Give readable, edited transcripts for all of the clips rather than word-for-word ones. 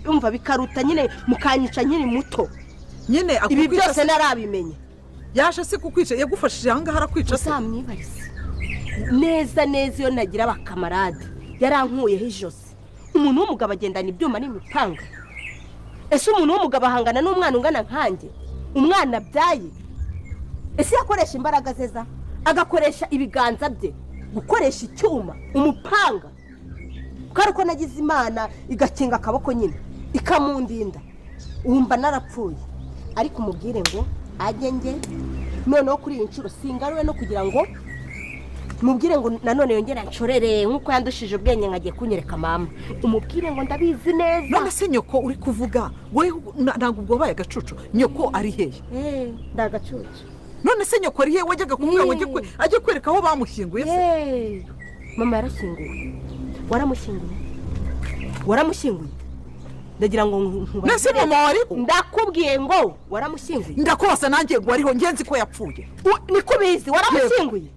Umva, bikaruta nyine mukanyica nkiri muto. Nyine ibi akukwica byose se- narabimenye. Yaje se kukwica? Yagufashije ahangaha arakwica se? Uzamwibarize neza neza. Iyo nagira abakamarade yarankuyeho ijosi. Umuntu w'umugabo agendana ibyuma n'imipanga? Ese umuntu w'umugabo ahangana n'umwana ungana nkanjye, umwana abyaye? Ese yakoresha imbaraga ze za agakoresha ibiganza bye gukoresha icyuma, umupanga, ko ari uko nagize Imana igakinga akaboko nyine ikamundinda, wumva narapfuye. Ariko umubwire ngo ajye nge noneho kuri iyi nshuro singaruwe no kugira ngo mubwire ngo nanone yongere anshorere nk'uko yandushije ubwenge nkagiye kunyereka mama. Umubwire ngo ndabizi neza. None se nyoko uri kuvuga wowe, ntabwo ubwo wabaye agacucu? Nyoko ari hehe? Ndagacucu. None se nyoko ari hehe? Wajyaga kumubwira ngo ajye kwereka aho bamushyinguye se? Mama yarashyinguwe. Waramushyinguye, waramushyinguye. Ndagira ngo nkubaze. None se mama wariho? Ndakubwiye ngo waramushyinguye. Ndakubaza nanjye ngo wariho? Ngenzi ko yapfuye. Niko ubizi? Waramushyinguye,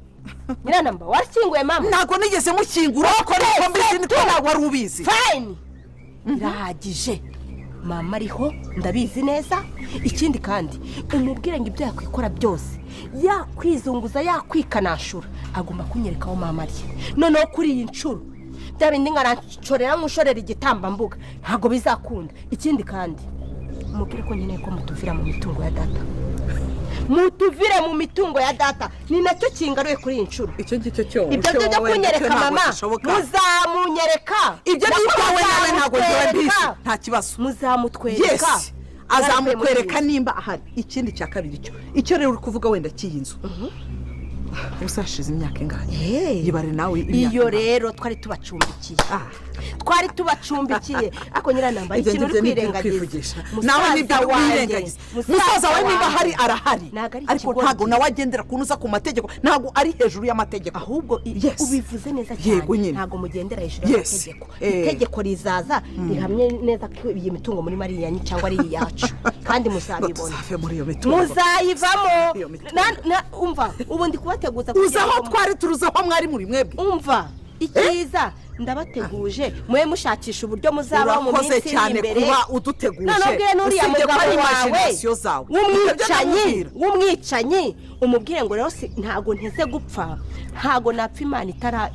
nyiranamba? Warashyinguye mama? Ntabwo nigeze mushyingura, ariko niko mbizi, niko nawe wari ubizi. Fine, birahagije. Mama ariho, ndabizi neza. Ikindi kandi umubwire ngo ibyo yakwikora byose, yakwizunguza, yakwikanashura, agomba kunyereka aho mama ari. Noneho kuri iyi nshuro bya bindi nkaranshorera nk'ushorera igitambambuga ntabwo bizakunda. Ikindi kandi umubwire ko nkeneye ko mutuvira mu mitungo ya data, mutuvire mu mitungo ya data. Ni nacyo kingaruye kuri iyi nshuro. Icyo ngicyo cyo Ibyo byo byo kunyereka mama, muzamunyereka. Ibyo ni ibyawe nawe, ntabwo ngewe mbizi. Muzamutwereka. Nta kibazo. Muzamutwereka. Yes, azamukwereka nimba ahari. Ikindi cya kabiri cyo, icyo rero uri kuvuga wenda cy'iyi nzu, uzashize imyaka ingahe? Yibare nawe imyaka Iyo ingahe? rero twari tubacumbikiye. Ah. Twari tubacumbikiye, ariko nyiranamba Ibyo ikintu uri ngibyo ni ibyo kwirengagiza. kwivugisha. Musaza Nawe nibyo wanjye, wirengagiza. Musaza wawe niba ahari arahari. Ntabwo ari Ariko ikigoryi. ntabwo nawe agendera kunuza ku mategeko, ntabwo ari hejuru y'amategeko. Ahubwo Yes. ubivuze neza cyane. Yego nyine. Ntabwo mugendera hejuru y'amategeko. Itegeko rizaza rihamye neza ko iyi mitungo muri ari iyanyu cyangwa ari iyacu, kandi Ngo muzabibona. tuzave muri iyo mitungo. Muzayivamo. Iyo mitungo. Umva, ubu ndi kubateguza Uzi kugira aho ngo twari turuzi aho mwari muri mwebwe. Umva, icyiza ndabateguje, mube mushakisha uburyo muzabaho mu Urakoze minsi iri cyane imbere. kuba uduteguje. Noneho ubwire n'uriya Usibye ko mugabo ari wawe imagination zawe. w'umwicanyi, Ibyo ndamubwira. w'umwicanyi, umubwire ngo rero ntabwo nteze gupfa, ntabwo napfa Imana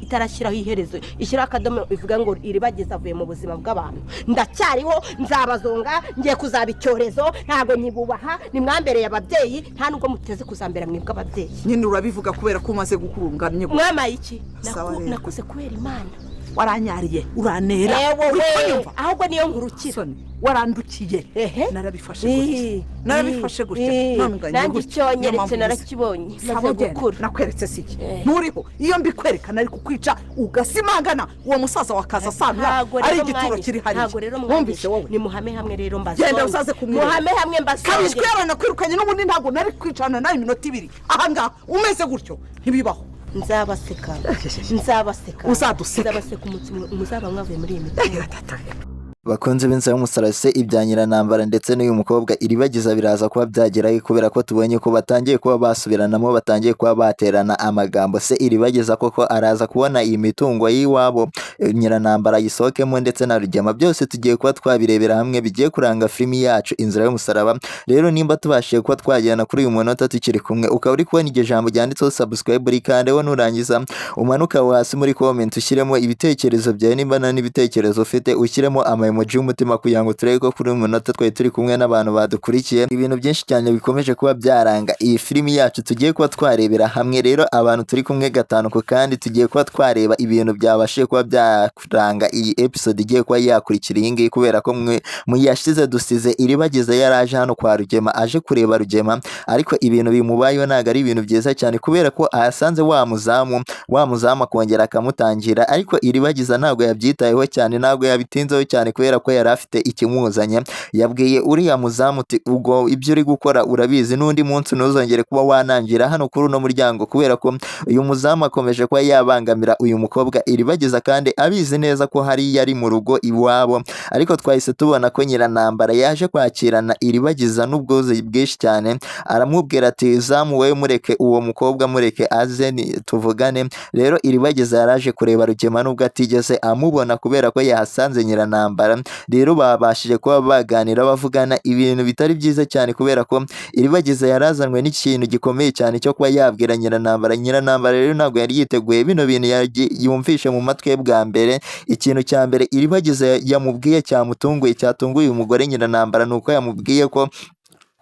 itarashyiraho iherezo, ishyiraho akadomo ivuga ngo Iribagiza avuye mu buzima bw'abantu. Ndacyariho, nzabazonga, ngiye kuzaba icyorezo. Ntabwo nyibubaha, nimwambereye ababyeyi, nta nubwo muteze kuzambera mwebwe ababyeyi. Nyine urabivuga kubera ko umaze gukurungana. Mwamaye iki? Sawa rero. Nakuze kubera Imana. Waranyariye, uranera. Ewe Uri we, kunyumva? ahubwo niyo nkurukira. Soni, warandukiye. Narabifashe gutya, narabifashe gutya. None unganye Nanjye gutya. icyo Niyo wanyeretse mpamvu narakibonye. ubizi. Maze Sawa, ugenda. gukura. Nakweretse si iki? Eh. Nturiho. Iyo mbikwereka nari kukwica ugasimangana, uwo musaza wakaza asanga Ntabwo ari rero igituro mwanyishe. kiri hariya. Ntabwo rero Wumvise mwanyishe. wowe? Ni muhame hamwe rero mbasonge. Genda uzaze kumwereka. Muhame hamwe mbasonge. Kabishwe yaranakwirukanye n'ubundi. Ntabwo nari kwicarana nawe iminota 2 ahangaha umeze gutyo, ntibibaho. Nzabaseka, nzabaseka. Uzaduseka. Nzabaseka umunsi muzaba mwavuye muri iyi mitungo. Bakunze b'inzira y'umusaraba se, ibya Nyiranambara ndetse n'uyu mukobwa Iribagiza biraza kuba byagerayo, kubera ko tubonye ko batangiye kuba basubiranamo, batangiye kuba baterana amagambo. Se Iribagiza koko araza kubona iyi mitungo y'iwabo, Nyiranambara ayisohokemo ndetse na Rugema? Byose tugiye kuba twabirebera hamwe, bigiye kuranga filimi yacu Inzira y'Umusaraba. Rero nimba tubashije kuba twagirana kuri uyu munota tukiri kumwe, ukaba uri kubona iryo jambo ryanditseho subscribe, rikandeho. Nurangiza umanuka aho hasi muri comment ushyiremo ibitekerezo byawe. Nimba nta n'ibitekerezo ufite, ushyiremo ama emoji y'umutima kugira ngo turebe ko kuri uyu munota twari turi kumwe n'abantu badukurikiye. Ibintu byinshi cyane bikomeje kuba byaranga iyi filimi yacu tugiye kuba twarebera hamwe. Rero abantu turi kumwe gatanu ku kandi, tugiye kuba twareba ibintu byabashije kuba byaranga iyi episode igiye kuba yakurikira iyi ngiyi, kubera ko mwe muyashize dusize Iribagiza yaraje hano kwa Rugema, aje kureba Rugema, ariko ibintu bimubayeho ntabwo ari ibintu byiza cyane, kubera ko ahasanze wa muzamu, wa muzamu akongera akamutangira. Ariko Iribagiza ntabwo yabyitayeho cyane, ntabwo yabitinzeho cyane, kubera ko yari afite ikimuzanye. Yabwiye uriya muzamu uti: "Ubwo ibyo uri gukora urabizi, n'undi munsi ntuzongere kuba wanangira hano kuri uno muryango," kubera ko uyu muzamu akomeje kuba yabangamira uyu mukobwa Iribagiza, kandi abizi neza ko hariya ari mu rugo iwabo. Ariko twahise tubona ko Nyiranambara yaje kwakirana Iribagiza n'ubwuzu bwinshi cyane, aramubwira ati: "Zamu we, mureke uwo mukobwa, mureke aze tuvugane." Rero Iribagiza yaraje kureba Rugema nubwo atigeze amubona, kubera ko yahasanze Nyiranambara. Nyiranambara. Rero babashije kuba baganira, bavugana ibintu bitari byiza cyane, kubera ko Iribagiza yarazanwe n'ikintu gikomeye cyane cyo kuba yabwira Nyiranambara. Nyiranambara rero ntabwo yari yiteguye bino bintu yumvishe mu matwi ye bwa mbere. Ikintu cya mbere Iribagiza yamubwiye cyamutunguye, cyatunguye uyu mugore Nyiranambara, ni uko yamubwiye ko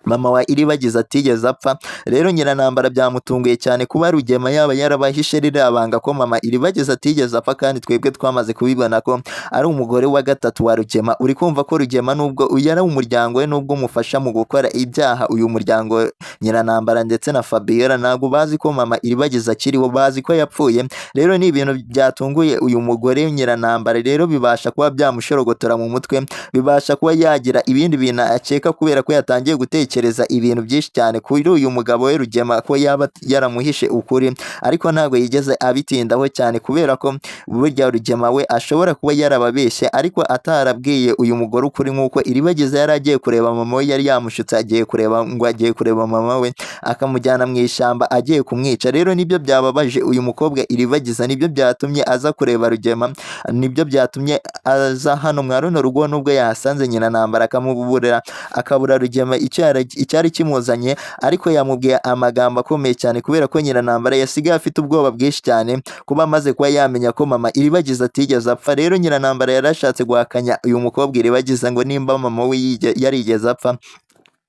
mama wa Iribagiza atigeze apfa. Rero Nyiranambara byamutunguye cyane kuba Rugema yaba yarabahishe ririya banga ko mama Iribagiza atigeze apfa, kandi twebwe twamaze kubibona ko ari umugore wa gatatu wa Rugema. Uri kumva ko Rugema nubwo uyu ari umuryango we, nubwo umufasha mu gukora ibyaha, uyu muryango Nyiranambara ndetse na Fabiola ntabwo bazi ko mama Iribagiza akiriho, bazi ko yapfuye. Rero ni ibintu byatunguye uyu mugore Nyiranambara, rero bibasha kuba byamushorogotora mu mutwe, bibasha kuba yagira ibindi bintu akeka, kubera ko yatangiye gutekereza ibintu byinshi cyane kuri uyu mugabo we Rugema, ko yaba yaramuhishe ukuri. Ariko ntabwo yigeze abitindaho cyane, kubera ko burya Rugema we ashobora kuba yarababeshye ariko atarabwiye uyu mugore ukuri. Nk'uko Iribagiza yari agiye kureba mama we, yari yamushutse agiye kureba, ngo agiye kureba mama we, akamujyana mu ishyamba agiye kumwica. Rero nibyo byababaje uyu mukobwa Iribagiza, nibyo byatumye aza kureba Rugema, nibyo byatumye aza hano mwa runo rugo, nubwo yahasanze Nyiranambara akamuburira, akabura Rugema icyari kimuzanye. Ariko yamubwiye amagambo akomeye cyane, kubera ko Nyiranambara yasigaye afite ubwoba bwinshi cyane kuba amaze kuba yamenya ko mama Iribagiza atigeze apfa. Rero Nyiranambara yarashatse guhakanya uyu mukobwa Iribagiza ngo nimba mama we yarigeze apfa.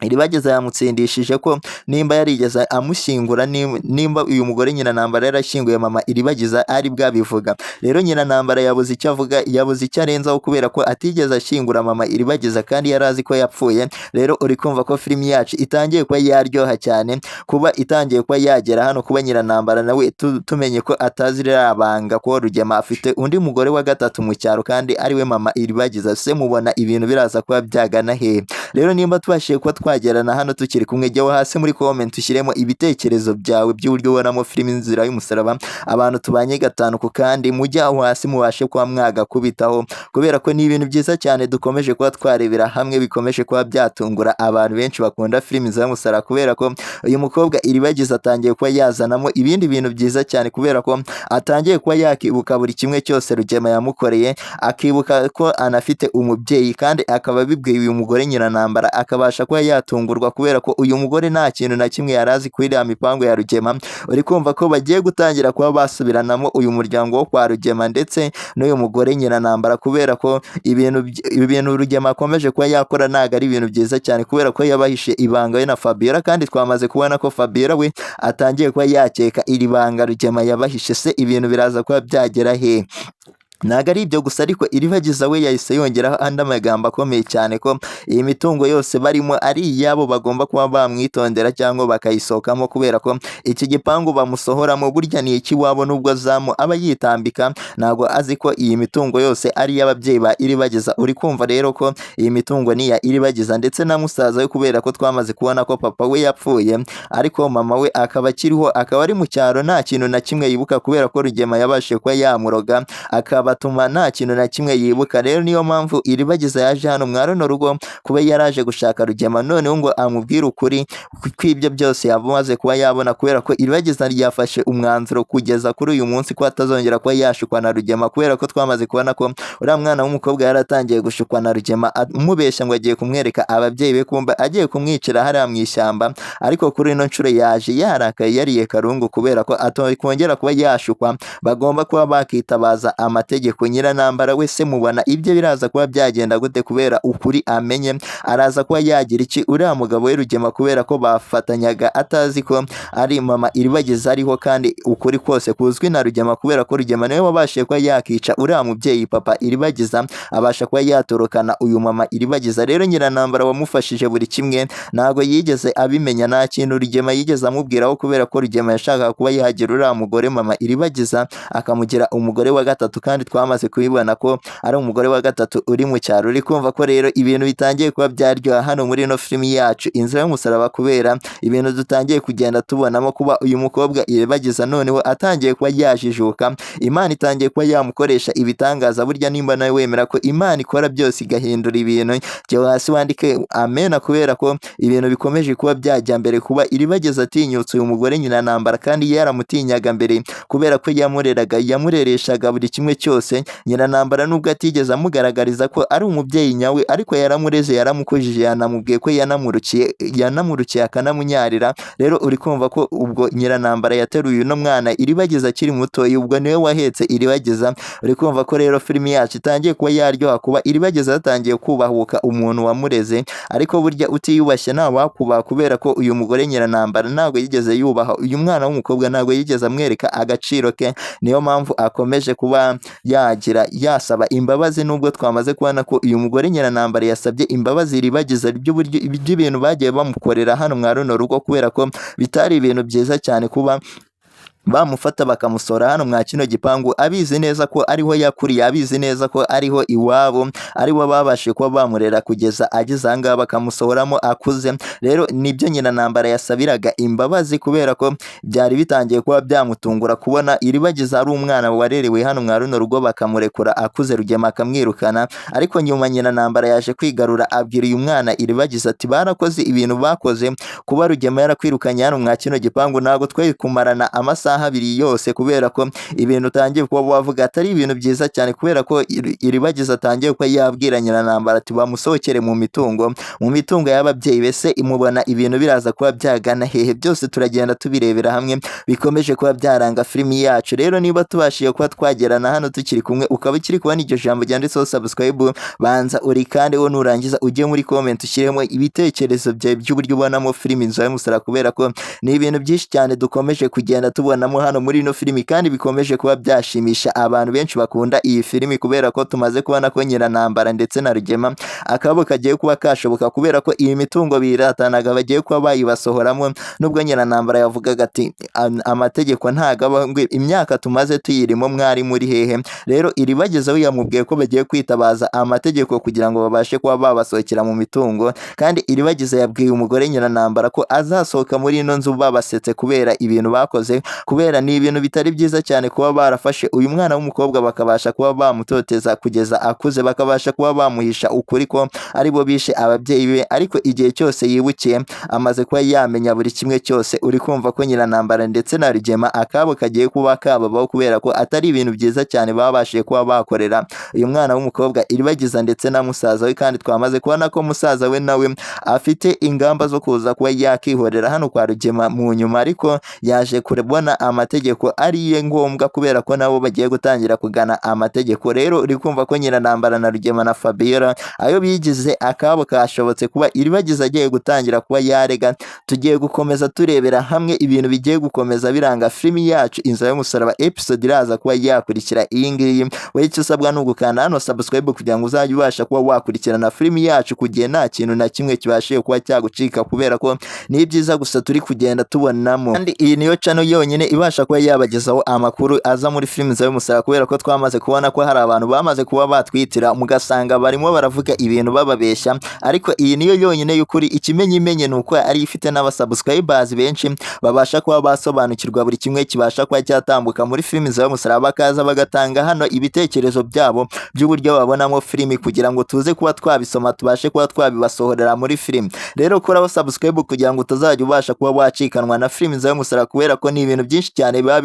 Iribagiza yamutsindishije ko nimba yarigeze amushyingura, nimba uyu mugore Nyiranambara yarashyinguye mama Iribagiza ari bwabivuga. Rero Nyiranambara yabuze icyo avuga, yabuze icyo arenzaho, kubera ko atigeze ashyingura mama Iribagiza kandi yari azi ko yapfuye. Rero uri kumva ko filimi yacu itangiye kuba yaryoha cyane, kuba itangiye kuba yagera hano, kuba Nyiranambara nawe tumenye ko atazi ririya banga ko Rugema afite undi mugore wa gatatu mu cyaro kandi ariwe mama Iribagiza. Se mubona ibintu biraza kuba byagana hehe? Rero nimba tubashije kuba twagerana hano tukiri kumwe, jyaho hasi muri comment ushyiremo ibitekerezo byawe by'uburyo ubonamo filimi Inzira y'Umusaraba. Abantu tubanye gatanu ku kandi, mujye aho hasi mubashe kuba mwagakubitaho, kubera ko ni ibintu byiza cyane dukomeje kuba twarebera hamwe, bikomeje kuba byatungura abantu benshi bakunda filimi Inzira y'Umusaraba, kubera ko uyu mukobwa Iribagiza atangiye kuba yazanamo ibindi bintu byiza cyane, kubera ko atangiye kuba yakibuka buri kimwe cyose Rugema yamukoreye, akibuka ko anafite umubyeyi, kandi akaba abibwiye uyu mugore Nyiranambara, akabasha kuba yatungurwa, kubera ko uyu mugore nta kintu na kimwe yari azi kuri iriya mipango ya Rugema. Uri kumva ko bagiye gutangira kuba basubiranamo uyu muryango wo kwa Rugema ndetse n'uyu mugore Nyiranambara, kubera ko ibintu Rugema akomeje kuba yakora ntabwo ari ibintu byiza cyane, kubera ko yabahishe ibanga we na Fabiola, kandi twamaze kubona ko Fabiola we atangiye kuba yakeka iri banga Rugema yabahishe. Se ibintu biraza kuba byagera he? Ntabwo ari ibyo gusa, ariko Iribagiza we yahise yongeraho andi magambo akomeye cyane, ko iyi mitungo yose barimo ari iyabo, bagomba kuba bamwitondera cyangwa bakayisohokamo, kubera ko iki gipangu bamusohoramo burya ni icy'iwabo, nubwo zamu aba yitambika ntabwo azi ko iyi mitungo yose ari iy'ababyeyi ba Iribagiza. Uri kumva rero ko iyi mitungo ni iya Iribagiza ndetse na musaza we, kubera ko twamaze kubona ko papa we yapfuye ariko mama we akaba akiriho, akaba ari mu cyaro, nta kintu na kimwe yibuka, kubera ko Rugema yabashije kuba yamuroga akaba batuma nta kintu na kimwe yibuka. Rero niyo mpamvu Iribagiza yaje hano mwa runo rugo, kuba yaraje gushaka Rugema noneho ngo amubwire ukuri kw'ibyo byose yamaze kuba yabona, kubera ko Iribagiza ryafashe umwanzuro kugeza kuri uyu munsi ko atazongera kuba yashukwa na Rugema, kubera ko twamaze kubona ko uriya mwana w'umukobwa yaratangiye gushukwa na Rugema, amubeshya ngo agiye kumwereka ababyeyi be, kumba agiye kumwicira hariya mu ishyamba. Ariko kuri ino nshuro yaje yarakaye, yariye karungu, kubera ko atakongera kuba yashukwa, bagomba kuba bakitabaza amategeko. Nyiranambara wese mubona ibyo biraza kuba byagenda gute? Kubera ukuri amenye, araza kuba yagira iki uriya mugabo we Rugema, kubera ko bafatanyaga atazi ko ari mama Iribagiza ariho, kandi ukuri kose kuzwi na Rugema, kubera ko Rugema niwe wabashije kuba yakica uriya mubyeyi papa Iribagiza, abasha kuba yatorokana uyu mama Iribagiza. Rero Nyiranambara wamufashije buri kimwe ntabwo yigeze abimenya, nta kintu Rugema yigeze amubwiraho, kubera ko Rugema yashakaga kuba yagira uriya mugore mama Iribagiza akamugira umugore wa gatatu, kandi twamaze kubibona ko ari umugore wa gatatu uri mu cyaro. Uri kumva ko rero ibintu bitangiye kuba byaryoha hano muri ino filimi yacu Inzira y'Umusaraba, kubera ibintu dutangiye kugenda tubonamo, kuba uyu mukobwa Iribagiza noneho atangiye kuba yajijuka, Imana itangiye kuba yamukoresha ibitangaza. Burya nimba nawe wemera ko Imana ikora byose igahindura ibintu, jya hasi wandike amena, kubera ko ibintu bikomeje kuba byajya mbere. Kuba Iribagiza atinyutse uyu mugore Nyiranambara kandi yaramutinyaga mbere, kubera ko yamureraga, yamurereshaga buri kimwe cyose. byose. Nyiranambara nubwo atigeze amugaragariza ko ari umubyeyi nyawe, ariko yaramureze, yaramukujije, yanamubwiye ko yanamurukiye akanamunyarira. Rero uri kumva ko ubwo Nyiranambara yateruye uno mwana Iribagiza akiri muto, ubwo niwe wahetse Iribagiza. Uri kumva ko rero filimi yacu itangiye kuba yaryoha, kuba Iribagiza yatangiye kubahuka umuntu wamureze. Ariko burya utiyubashye ntawakubaha, kubera ko uyu mugore Nyiranambara ntabwo yigeze yubaha uyu mwana w'umukobwa, ntabwo yigeze amwereka agaciro ke. Niyo mpamvu akomeje kuba yagira yasaba imbabazi, nubwo twamaze kubona ko uyu mugore Nyiranambara yasabye imbabazi Iribagiza by'ibintu bagiye bamukorera hano mwa runo rugo, kubera ko bitari ibintu byiza cyane kuba bamufata bakamusora hano mwa kino gipangu, abizi neza ko ariho yakuriye, abizi neza ko ariho iwabo, aribo babashije kuba bamurera kugeza ageze aha ngaha, bakamusohoramo akuze. Rero nibyo Nyiranambara yasabiraga imbabazi, kubera ko byari bitangiye kuba byamutungura kubona Iribagiza ari umwana warerewe hano mwa runo rugo, bakamurekura akuze, Rugema akamwirukana. Ariko nyuma Nyiranambara yaje kwigarura, abwira uyu mwana Iribagiza ati barakoze ibintu bakoze, kuba Rugema yarakwirukanye hano mwa kino gipangu ntabwo twari kumarana amasaha abiri yose, kubera ko ibintu utangiye kuba wavuga atari ibintu byiza cyane, kubera ko Iribagiza atangiye kuba yabwira Nyiranambara ati bamusohokere mu mitungo y'ababyeyi. Bese imubona ibintu biraza kuba byagana hehe? Byose turagenda tubirebera hamwe, bikomeje kuba byaranga filimi yacu. Rero niba tubashije kuba twagerana hano tukiri kumwe, ukaba ukiri kubona iryo jambo ryanditseho subscribe, banza urikande, wo nurangiza ujye muri comment ushyiremo ibitekerezo byawe by'uburyo ubonamo filimi Inzu y'Umusaraba, kubera ko ni ibintu byinshi cyane dukomeje kugenda tubonamo hano muri ino filimi, kandi bikomeje kuba byashimisha abantu benshi bakunda iyi filimi, kubera ko tumaze kubona ko Nyiranambara ndetse na Rugema akabo kagiye kuba kashoboka, kubera ko iyi mitungo biratanaga bagiye kuba bayibasohoramo. Nubwo Nyiranambara yavugaga ati amategeko ntago, imyaka tumaze tuyirimo mwari muri hehe? Rero Iribagiza we yamubwiye ko bagiye kwitabaza amategeko kugira ngo babashe kuba babasohokera mu mitungo. Kandi Iribagiza yabwiye umugore Nyiranambara ko azasohoka muri ino nzu babasetse kubera ibintu bakoze, kubera ni ibintu bitari byiza cyane kuba barafashe uyu mwana w'umukobwa bakabasha kuba bamutoteza kugeza akuze, bakabasha kuba bamuhisha ukuri ko aribo bishe ababyeyi be. Ariko igihe cyose yibukiye amaze kuba yamenya buri kimwe cyose. Uri kumva ko Nyiranambara ndetse na Rugema akabo kagiye kuba kababaho, kubera ko atari ibintu byiza cyane babashije kuba bakorera uyu mwana w'umukobwa Iribagiza ndetse na musaza we. Kandi twamaze kubona ko musaza we nawe afite ingamba zo kuza kuba yakihorera hano kwa Rugema mu nyuma, ariko yaje kubona amategeko ariye ngombwa, kubera ko nabo bagiye gutangira kugana amategeko. Rero uri kumva ko Nyiranambara na Rugema na Fabiola ayo bigize akabo kashobotse kuba Iribagiza agiye gutangira kuba yarega. Tugiye gukomeza turebera hamwe ibintu bigiye gukomeza biranga filimi yacu Inzu y'Umusaraba episode iraza kuba yakurikira iyi ngiyi. Wowe icyo usabwa ni ugukanda hano subscribe kugira ngo uzajye ubasha kuba wakurikirana filimi yacu ku gihe, nta kintu na kimwe kibashije kuba cyagucika, kubera ko ni ibyiza gusa turi kugenda tubonamo. Kandi iyi niyo channel yonyine ibasha kuba yabagezaho amakuru aza muri filimi z'Umusaraba, kubera ko twamaze kubona ko hari abantu bamaze kuba batwitira, mugasanga barimo baravuga ibintu bababeshya, ariko iyi niyo yonyine y'ukuri. Ikimenyimenye ni uko ari ifite n'abasubscribers benshi babasha kuba basobanukirwa buri kimwe kibasha kuba cyatambuka muri filimi z'Umusaraba, bakaza bagatanga hano ibitekerezo byabo by'uburyo babonamo filimi, kugira ngo tuze kuba twabisoma tubashe kuba twabibasohorera muri filimi. Rero koraho subscribe kugira ngo utazajya ubasha kuba wacikanwa na filimi z'Umusaraba, kubera ko ni ibintu byinshi cyane biba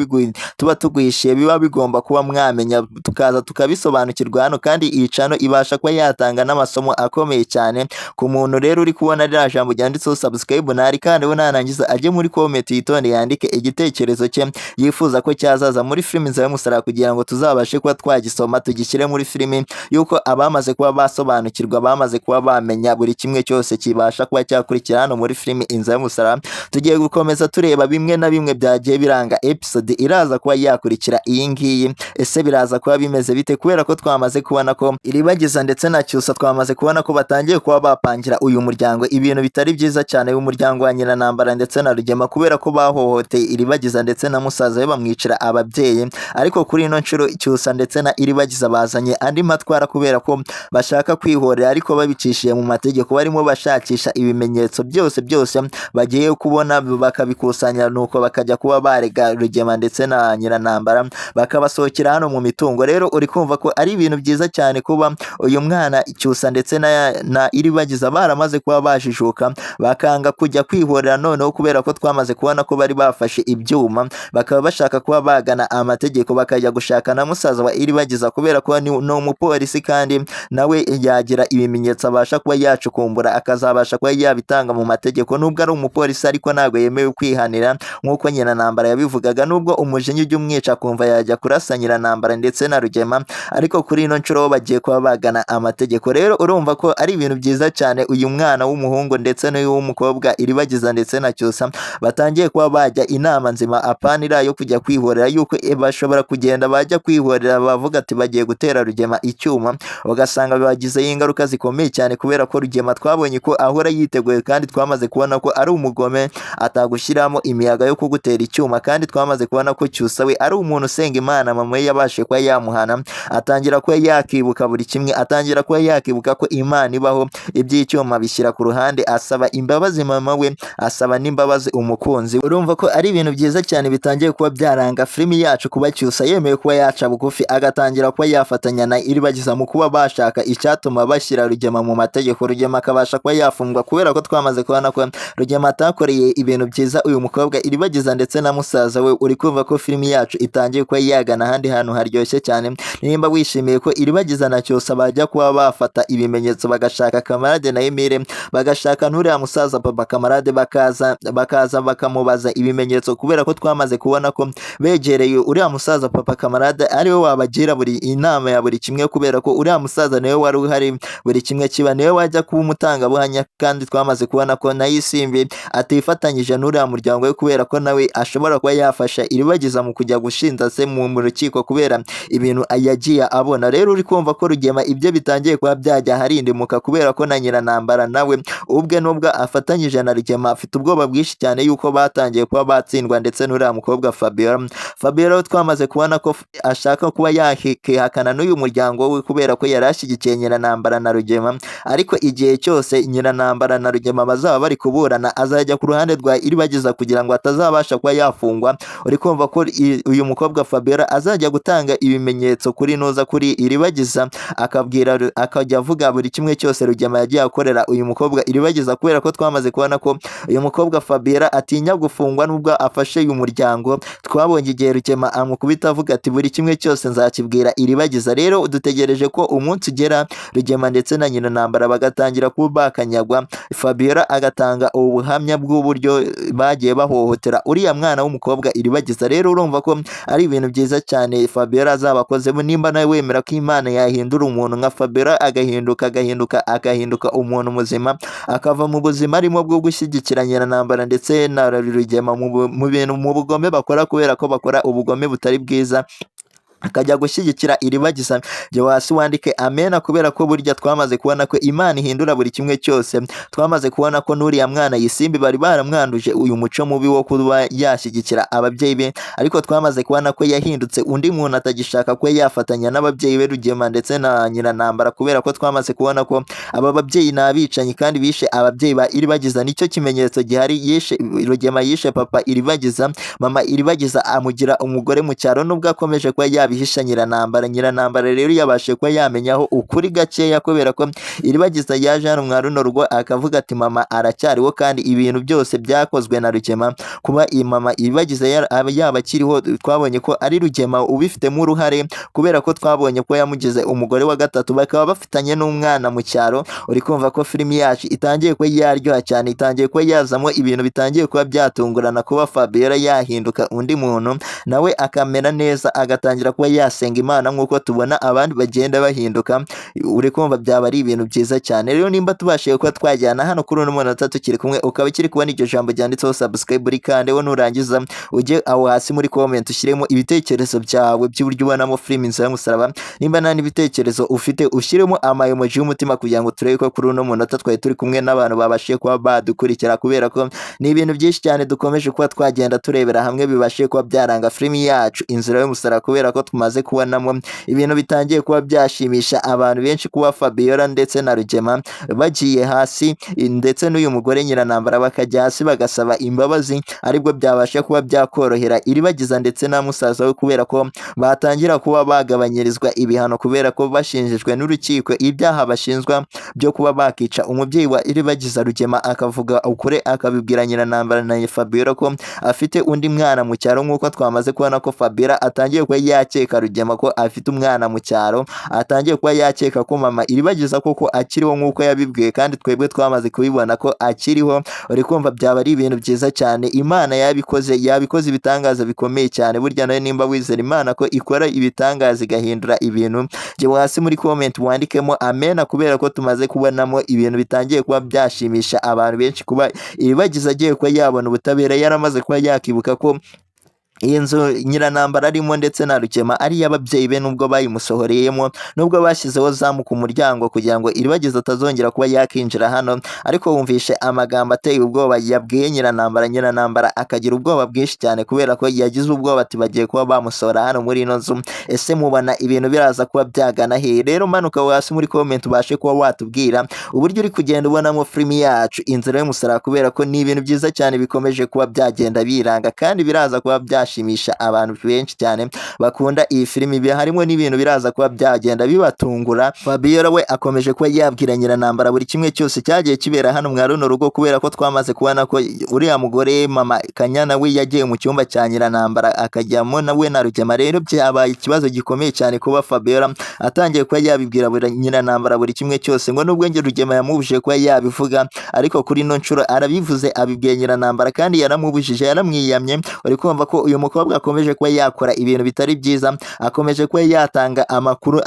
tuba tuguhishiye, biba bigomba kuba mwamenya tukaza tukabisobanukirwa hano. Kandi iyi channel ibasha kuba yatanga n'amasomo akomeye cyane ku muntu. Rero uri kubona ririya jambo ryanditseho subscribe ntari kandi we narangiza ajye muri comment yitonde yandike igitekerezo cye yifuza ko cyazaza muri filimi z'Umusaraba, kugira ngo tuzabashe kuba twagisoma tugishyire muri filimi, yuko abamaze kuba basobanukirwa bamaze kuba bamenya buri kimwe cyose kibasha kuba cyakurikira hano muri filimi Inzu y'Umusaraba. Tugiye gukomeza tureba bimwe na bimwe byagiye biranga episode iraza kuba yakurikira iyi ngiyi. Ese biraza kuba bimeze bite? Kubera ko twamaze kubona ko Iribagiza ndetse na Cyusa twamaze kubona ko batangiye kuba bapangira uyu muryango ibintu bitari byiza cyane, w'umuryango wa Nyiranambara ndetse na Rugema, kubera ko bahohoteye Iribagiza ndetse na musaza we bamwicira ababyeyi. Ariko kuri ino nshuro Cyusa ndetse na Iribagiza bazanye andi matwara, kubera ko bashaka kwihorera ariko babicishije mu mategeko, barimo bashakisha ibimenyetso byose byose bagiye kubona bakabikusanya, nuko bakajya kuba barega baniga Rugema ndetse na Nyiranambara, bakabasohokera hano mu mitungo. Rero uri kumva ko ari ibintu byiza cyane kuba uyu mwana Cyusa ndetse na Iribagiza baramaze kuba bajijuka, bakanga kujya kwihorera noneho, kubera ko twamaze kubona ko bari bafashe ibyuma, bakaba bashaka kuba bagana amategeko, bakajya gushaka na musaza wa Iribagiza, kubera ko ni umupolisi kandi nawe yagira ibimenyetso abasha kuba yacukumbura, akazabasha kuba yabitanga mu mategeko. Nubwo ari umupolisi ariko ntabwo yemewe kwihanira nk'uko Nyiranambara yabivugaga, nubwo umujinya ujya umwica akumva yajya kurasa Nyiranambara ndetse na Rugema, ariko kuri ino nshuro bo bagiye kuba bagana amategeko. Rero urumva ko ari ibintu byiza cyane uyu mwana w'umuhungu ndetse n'uyu w'umukobwa Iribagiza ndetse na Cyusa batangiye kuba bajya inama nzima, apana iriya yo kujya kwihorera, yuko bashobora kugenda bajya kwihorera bavuga ati bagiye gutera Rugema icyuma, ugasanga bibagizeho ingaruka zikomeye cyane, kubera ko Rugema twabonye ko ahora yiteguye, kandi twamaze kubona ko ari umugome atagushyiramo imiyaga yo kugutera icyuma. Kandi twamaze kubona ko Cyusa we ari umuntu usenga Imana, mama we yabashije kuba yamuhana, atangira kuba yakibuka buri kimwe, atangira kuba yakibuka ko Imana ibaho, iby'icyuma bishyira ku ruhande, asaba imbabazi mama we, asaba n'imbabazi umukunzi. Urumva ko ari ibintu byiza cyane bitangiye kuba byaranga filimi yacu, kuba Cyusa yemeye kuba yaca bugufi, agatangira kuba yafatanya na Iribagiza mu kuba bashaka icyatuma bashyira Rugema mu mategeko, Rugema akabasha kuba yafungwa, kubera ko twamaze kubona ko Rugema atakoreye ibintu byiza uyu mukobwa Iribagiza ndetse na musaza we. Uri kumva ko filimi yacu itangiye kuba yagana ahandi hantu haryoshye cyane. Nimba wishimiye ko Iribagiza na Cyusa bajya kuba bafata ibimenyetso, bagashaka Kamarade na Emile, bagashaka n'uriya musaza papa Kamarade, bakaza bakamubaza ibimenyetso, kubera ko twamaze kubona ko begereye uriya musaza papa Kamarade ariwe wabagira buri inama ya buri kimwe, kubera ko uriya musaza niwe wari uhari buri kimwe kiba, niwe wajya kuba umutangabuhamya. Kandi twamaze kubona ko na Isimbi atifatanyije n'uriya muryango we, kubera ko nawe ashobora kuba yafasha Iribagiza mu kujya gushinja se mu rukiko kubera ibintu yagiye abona. Rero uri kumva ko Rugema ibyo bitangiye kuba byajya harindimuka, kubera ko na Nyiranambara nawe ubwe nubwo afatanyije na Rugema afite ubwoba bwinshi cyane yuko batangiye kuba batsindwa ndetse n'uriya mukobwa Fabiola. Fabiola twamaze kubona ko ashaka kuba yakihakana n'uyu muryango we, kubera ko yari ashyigikiye Nyiranambara na Rugema, ariko igihe cyose Nyiranambara na Rugema bazaba bari kuburana azajya ku ruhande rwa Iribagiza kugira ngo atazabasha kuba yafungwa. Uri kumva ko uyu mukobwa Fabiola azajya gutanga ibimenyetso kuri nuza kuri Iribagiza, akabwira akajya avuga buri kimwe cyose Rugema yagiye akorera uyu mukobwa Iribagiza, kubera ko twamaze kubona ko uyu mukobwa Fabiola atinya gufungwa nubwo afashe uyu muryango. Twabonye igihe Rugema amukubita avuga ati buri kimwe cyose nzakibwira Iribagiza. Rero dutegereje ko umunsi ugera Rugema ndetse na Nyiranambara bagatangira kuba bakanyagwa, Fabiola agatanga ubuhamya bw'uburyo bagiye bahohotera uriya mwana w'umukobwa Iribagiza. Rero urumva ko ari ibintu byiza cyane Fabiola azaba akozemo. Nimba nawe wemera ko Imana yahindura umuntu nka Fabiola, agahinduka agahinduka agahinduka umuntu muzima, akava mu buzima arimo bwo gushyigikira Nyiranambara ndetse na Rugema mu bintu mu bugome bakora, kubera ko bakora ubugome butari bwiza, akajya gushyigikira Iribagiza, jya hasi wandike amena, kubera ko burya twamaze kubona ko Imana ihindura buri kimwe cyose. Twamaze kubona ko n'uriya mwana Isimbi bari baramwanduje uyu muco mubi wo kuba yashyigikira ababyeyi be, ariko twamaze kubona ko yahindutse undi muntu atagishaka kuba yafatanya n'ababyeyi be Rugema ndetse na Nyiranambara, kubera ko twamaze kubona ko aba babyeyi ni abicanyi kandi bishe ababyeyi ba Iribagiza. Nicyo kimenyetso gihari, yishe Rugema, yishe papa Iribagiza, mama Iribagiza amugira umugore mu cyaro, nubwo akomeje kuba yabihisha Nyiranambara. Nyiranambara rero yabashije kuba yamenyaho ukuri gakeya, kubera ko Iribagiza yaje hano mwa runo rugo akavuga ati mama aracyariho, kandi ibintu byose byakozwe na Rugema. Kuba iyi mama Iribagiza yaba akiriho, twabonye ko ari Rugema ubifitemo uruhare, kubera ko twabonye ko yamugize umugore wa gatatu, bakaba bafitanye n'umwana mu cyaro. Uri kumva ko filimi yacu itangiye kuba yaryoha cyane, itangiye kuba yazamo ibintu bitangiye kuba byatungurana, kuba Fabiola yahinduka undi muntu nawe akamera neza, agatangira kuba yasenga Imana nk'uko tubona abandi bagenda bahinduka. Uri kumva byaba ari ibintu byiza cyane. Rero nimba tubashije kuba twajyana hano kuri uno munota tukiri kumwe, ukaba ukiri kubona iryo jambo ryanditseho subscribe, uri kandeho, nurangiza ujye aho hasi muri comment ushyiremo ibitekerezo byawe by'uburyo ubonamo filimi Inzira y'Umusaraba. Nimba nta n'ibitekerezo ufite, ushyiremo ama emoji y'umutima kugira ngo turebe ko kuri uno munota twari turi kumwe n'abantu babashije kuba badukurikira, kubera ko ni ibintu byinshi cyane dukomeje kuba twagenda turebera hamwe bibashije kuba byaranga filimi yacu Inzira y'Umusaraba, kubera ko tumaze kubonamo ibintu bitangiye kuba byashimisha abantu benshi, kuba Fabiola ndetse na Rugema bagiye hasi ndetse n'uyu mugore Nyiranambara bakajya hasi bagasaba imbabazi, aribwo byabasha kuba byakorohera Iribagiza ndetse na musaza we, kubera ko batangira kuba bagabanyirizwa ibihano, kubera ko bashinjijwe n'urukiko ibyaha bashinjwa byo kuba bakica umubyeyi wa Iribagiza. Rugema akavuga ukuri akabibwira Nyiranambara na Fabiola ko afite undi mwana mu cyaro, nk'uko twamaze kubona ko Fabiola atangiye kuba yakeka Rugema ko afite umwana mu cyaro, atangiye kuba yakeka ko mama Iribagiza koko akiriho nk'uko yabibwiye, kandi twebwe twamaze kubibona ko akiriho. Uri kumva byaba ari ibintu byiza cyane, Imana yabikoze, yabikoze ibitangaza bikomeye cyane. Burya nawe nimba wizera Imana ko ikora ibitangaza igahindura ibintu, jya hasi muri comment wandikemo amena, kubera ko tumaze kubonamo ibintu bitangiye kuba byashimisha abantu benshi, kuba Iribagiza agiye kuba yabona ubutabera, yaramaze kuba yakibuka ko iyi nzu Nyiranambara arimo ndetse na Rugema ari iy'ababyeyi be, nubwo bayimusohoreyemo, nubwo bashyizeho zamu ku muryango kugira ngo Iribagiza atazongera kuba yakinjira hano. Ariko wumvishe amagambo ateye ubwoba yabwiye Nyiranambara, Nyiranambara akagira ubwoba bwinshi cyane, kubera ko yagize ubwoba ati bagiye kuba bamusohora hano muri ino nzu. Ese mubona ibintu biraza kuba byagana he? Rero manuka hasi muri comment ubashe kuba watubwira uburyo uri kugenda ubonamo filimi yacu Inzira y'Umusaraba, kubera ko ni ibintu byiza cyane bikomeje kuba byagenda biranga, kandi biraza kuba byashimisha abantu benshi cyane bakunda iyi filimi. Harimo n'ibintu biraza kuba byagenda bibatungura. Fabiola we akomeje kuba yabwira Nyiranambara buri kimwe cyose cyagiye kibera hano mwa runo rugo, kubera ko twamaze kubona ko uriya mugore mama Kanyana we yagiye mu cyumba cya Nyiranambara akajyamo nawe na Rugema. Rero byabaye ikibazo gikomeye cyane kuba Fabiola atangiye kuba yabibwira Nyiranambara buri kimwe cyose, ngo nubwo njye Rugema yamubujije kuba yabivuga, ariko kuri ino nshuro arabivuze, abibwiye Nyiranambara kandi yaramubujije, yaramwiyamye. Uri kumva ko uyu mukobwa akomeje kuba yakora ibintu bitari byiza, akomeje kuba yatanga amakuru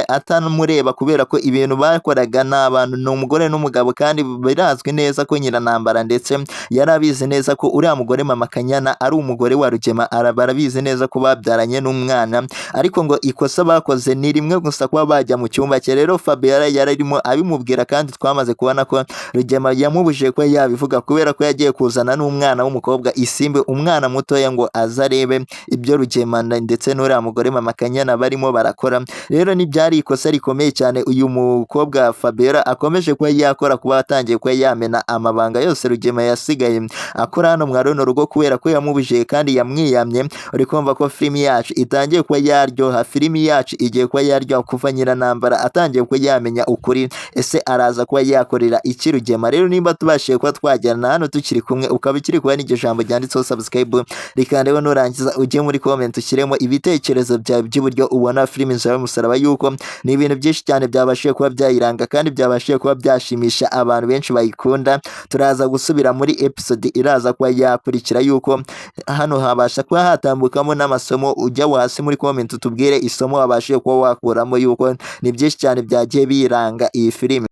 atamureba, kubera ko ibintu bakoraga ni abantu, ni umugore n'umugabo, kandi birazwi neza ko Nyiranambara ndetse yarabizi neza ko uriya mugore mama Kanyana ari umugore wa Rugema, barabizi neza ko babyaranye n'umwana, ariko ngo ikosa bakoze ni rimwe gusa, kuba bajya mu cyumba cye. Rero Fabiola yararimo abimubwira, kandi twamaze kubona ko Rugema yamubujije kuba yabivuga, kubera ko yagiye kuzana n'umwana w'umukobwa Isimbi, umwana mutoya, ngo aze arebe ibyo Rugema ndetse n'uriya mugore mama Kanyana barimo barakora. Rero ntibyari ikosa rikomeye cyane uyu mukobwa Fabiola akomeje kuba yakora, kuba atangiye kuba yamena amabanga yose Rugema yasigaye akora hano mwa runo rugo, kubera ko yamubujije kandi yamwiyamye. Uri kumva ko filimi yacu itangiye kuba yaryoha, filimi yacu igiye kuba yaryoha kuva Nyiranambara atangiye kuba yamenya ukuri. Ese araza kuba yakorera iki Rugema? Rero nimba tubashije kuba twajyana hano tukiri kumwe, ukaba ukiri kubona iryo jambo ryanditseho subscribe, rikandeho, nurangiza ujye muri comment ushyiremo ibitekerezo byawe by'uburyo ubona filimi Inzira y'Umusaraba, yuko ni ibintu byinshi cyane byabashije kuba byayiranga kandi byabashije kuba byashimisha abantu benshi bayikunda. Turaza gusubira muri episode iraza kuba yakurikira, yuko hano habasha kuba hatambukamo n'amasomo. Ujya hasi muri comment utubwire isomo wabashije kuba wakuramo, yuko ni byinshi cyane byagiye biranga iyi filimi.